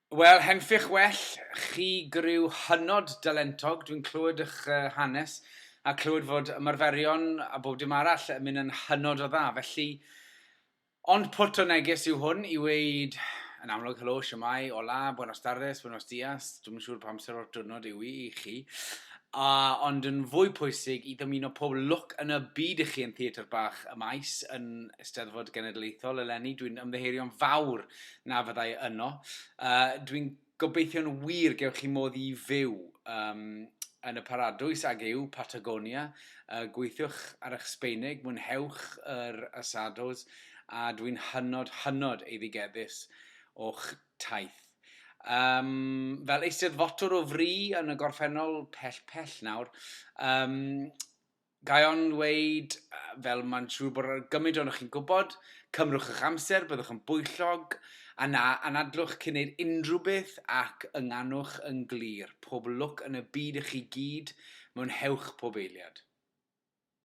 Wel, henffych well, chi griw hynod dalentog, dwi'n clywed eich hanes a clywed fod ymarferion a bob dim arall yn mynd yn hynod o dda, felly ond pwt o neges yw hwn i weud yn amlwg helo, shwmae, hola, buenos tardes, buenos dias, dwi'm yn siŵr pa amser o'r diwrnod yw hi i chi, a ond yn fwy pwysig i ddymuno pob lwc yn y byd i chi yn Theatr Bach y Maes yn Eisteddfod Genedlaethol eleni, dwi'n ymddiheurio'n fawr na fyddai yno. Dwi'n gobeithio'n wir gewch chi modd i fyw um, yn y paradwys ag yw Patagonia. Gweithiwch ar eich Sbeineg, mwynhewch yr asados, a dwi'n hynod, hynod eiddigeddus o'ch taith. Um, fel eisteddfotwr o fri yn y gorffennol pell pell nawr, um, Ga i ond weud, fel mae'n siŵr bod gymaint ohonoch chi'n gwybod, cymrwch eich amser, byddwch yn bwyllog, a na, anadlwch cyn neud unrhyw beth ac ynganwch yn glir. Pob lwc yn y byd i chi gyd, mwynhewch pob eiliad.